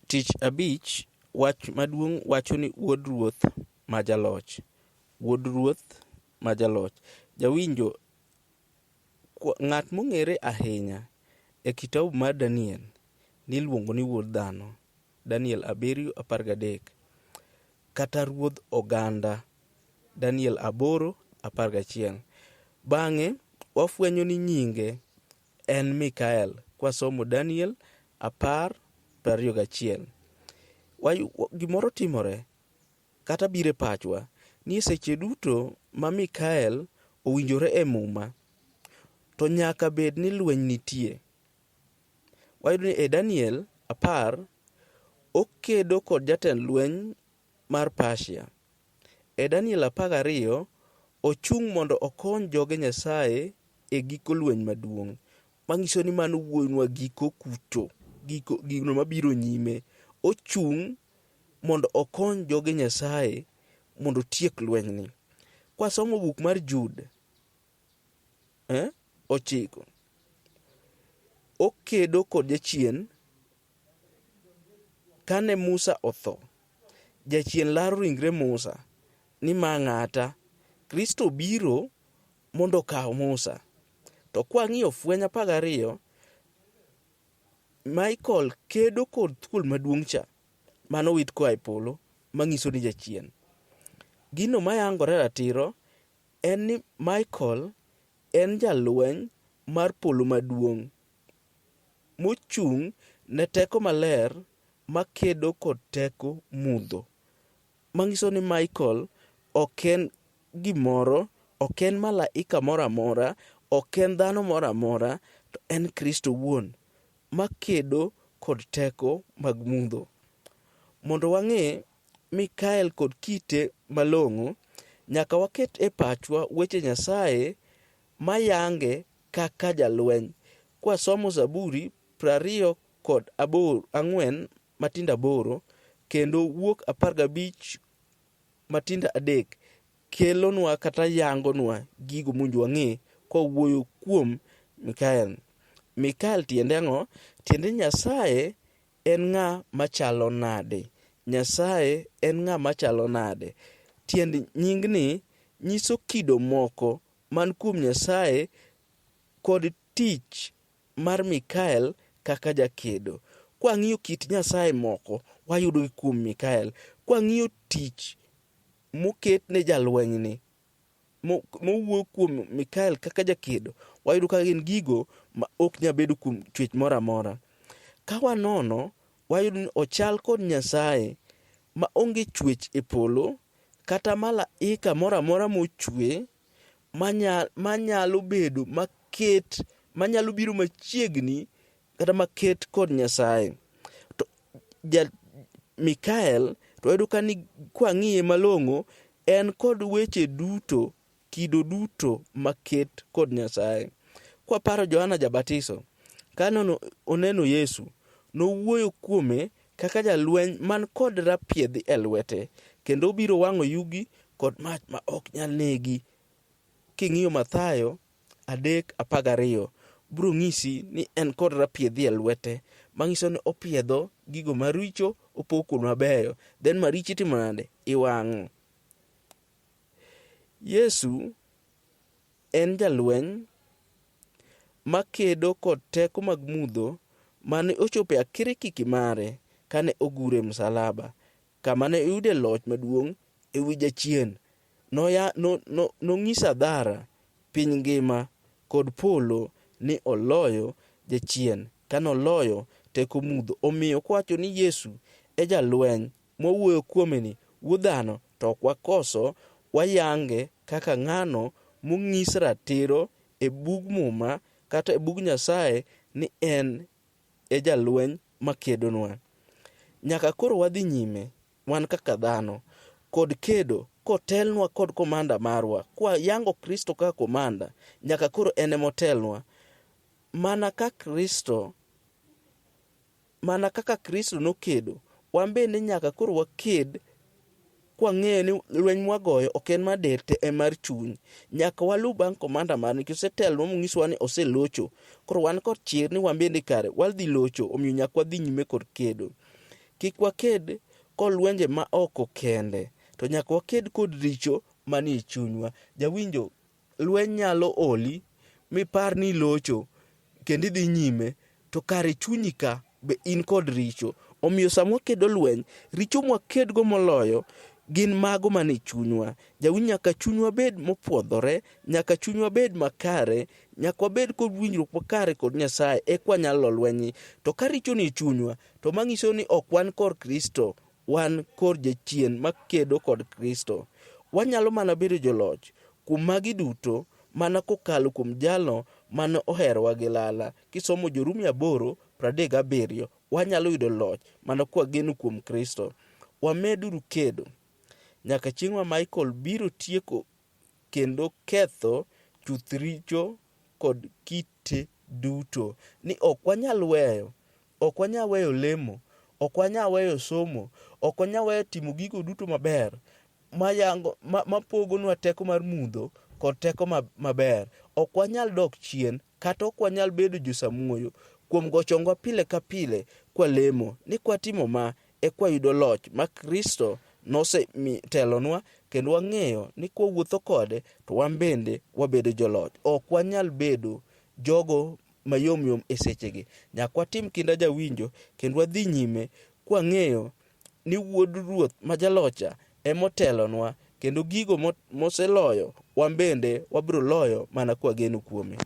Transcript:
Tich abich wach maduong' wacho ni wuod ruoth ma jaloch. Wuod ruoth ma jaloch. Jawinjo, ng'at mong'ere ahinya e kitabu mar Daniel niluongo ni wuod dhano. Daniel 7:13. Kata ruodh oganda. Daniel 8:11. Bang'e wafwenyo ni nyinge en Mikael kwasomo Daniel 10:21. Gimoro timore kata biro e pachwa ni seche duto ma Mikael owinjore e Muma to nyaka bed ni lweny nitie. Wayudo ni e Daniel 10 okedo kod jatend lweny mar Persia. E Daniel 12 ochung' mondo okony joge Nyasaye e giko lweny maduong'. Manyiso ni mano wuoyonwa giko kucho, giko gino mabiro nyime. Ochung' mondo okony joge Nyasaye mondo otiek lwenyni. Kwasomo buk mar Jude 9, okedo kod jachien kane Musa otho. Jachien laro ringre Musa ni ma ng'ata. Kristo biro mondo okaw Musa. To kwang'iyo fweny 12, Michael kedo kod thuol maduong' cha manowit koa e polo mang'iso ni jachien. Gino mayangore ratiro en ni Michael en jalweny mar polo maduong' mochung' ne teko maler makedo kod teko mudho. Manyiso ni Michael ok en gimoro, ok en malaika moro amora, ok en dhano moro amora, to en Kristo wuon makedo kod teko mag mudho. Mondo wang'e Mikael kod kite malong'o, nyaka waket e pachwa weche Nyasaye mayange kaka jalweny. Kwasomo Zaburi 24 matindo 8 kendo Wuok 15 matindo 3 kelonwa kata yangonwa gigo mowinjo wang'e kowuoyo kuom Mikael. Mikael tiende ang'o? Tiende Nyasaye en ng'a machalo nade? Nyasaye en ng'a machalo nade? Tiend nyingni nyiso kido moko man kuom Nyasaye kod tich mar Mikael kaka jakedo. Kwang'iyo kit Nyasaye moko, wayudogi kuom Mikael. Kwang'iyo tich moket ne jalwenyni, mowuo kuom Mikael kaka jakedo, wayudo ka gin gigo ma ok nyal bedo kuom chwech moro amora. Ka wanono, wayudo ni ochal kod Nyasaye ma onge chwech e polo kata malaika moro amora mochwe manyalo bedo maket, manyalo biro machiegni kata maket kod Nyasaye. To Mikael to wayudo ka ni kwang'iye malong'o, en kod weche duto, kido duto maket kod Nyasaye. Kwaparo Johana Jabatiso, kane oneno Yesu, nowuoyo kuome kaka jalweny man kod rapiedhi e lwete, kendo obiro wang'o yugi kod mach ma ok nyal negi. King'iyo Mathayo 3:12, biro nyisi ni en kod rapiedhi e lwete, manyiso ni opiedho gigo maricho, opogo kuom mabeyo. Then maricho itimo nade? Iwang'o. Yesu en jalweny makedo kod teko mag mudho mane ochopo e akirikiki mare kane ogure e msalaba, kama ne oyude loch maduong' e wi jachien. Nonyiso hadhara piny ngima kod polo ni oloyo jachien kane oloyo teko mudho. Omiyo kwawacho ni Yesu e jalweny mwawuoyo kuome ni wuod dhano, to ok wakoso, wayange kaka ng'ano mong'is ratiro e bug Muma kata e bug Nyasaye ni en e jalweny makedonwa. Nyaka koro wadhi nyime wan kaka dhano kod kedo kotelnwa kod komanda marwa. Kwayango Kristo kaka komanda, nyaka koro en emotelnwa. Mana ka Kristo, mana kaka Kristo nokedo, wan bende nyaka koro waked kwang'eyo ni lweny mwagoyo ok en mar del to en mar chuny. Nyaka waluw bang' komanda marwa nikech osetelonwa monyisowa ni oselocho. Koro wan kod chir ni wan bende kare wadhi locho, omiyo nyaka wadhi nyime kod kedo. Kik waked kod lwenje ma oko kende, to nyaka waked kod richo manie chunywa. Jawinjo, lweny nyalo oli mipar ni ilocho kendo idhi nyime, to kare chunyi ka be in kod richo. Omiyo sama wakedo lweny, richo mwakedgo moloyo gin mago manie chunywa. Jawinjo, nyaka chunywa bed mopwodhore, nyaka chunywa bed makare, nyaka wabed kod winjruok makare kod Nyasaye eka wanyalo lo lwenyni. To ka richo nie chunywa, to manyiso ni ok wan kor Kristo, wan kor jachien makedo kod Kristo. Wanyalo mana bedo joloch kuom magi duto mana kokalo kuom jalo mane oherowa gi lala. Kisomo Jorumi 8:37, wanyalo yudo loch mana kwageno kuom Kristo. Wameduru kedo nyaka chieng' ma Michael biro tieko kendo ketho chuth richo kod kite duto. Ni ok wanyal weyo, ok wanyal weyo lemo, ok wanyal weyo somo, ok wanyal weyo timo gigo duto maber mayango mapogonwa teko mar mudho kod teko maber. Ok wanyal dok chien kata ok wanyal bedo josamuoyo kuom go chongwa pile ka pile kwalemo ni kwatimo ma eka wayudo loch ma Kristo nosetelonwa kendo wang'eyo ni kwawuotho kode to wan bende wabedo joloch. Ok wanyal bedo jogo mayom yom e sechegi. Nyaka watim kinda jawinjo kendo wadhi nyime kwang'eyo ni wuod ruoth ma jalocha emotelonwa kendo gigo moseloyo wan bende wabiro loyo mana kwageno kuome.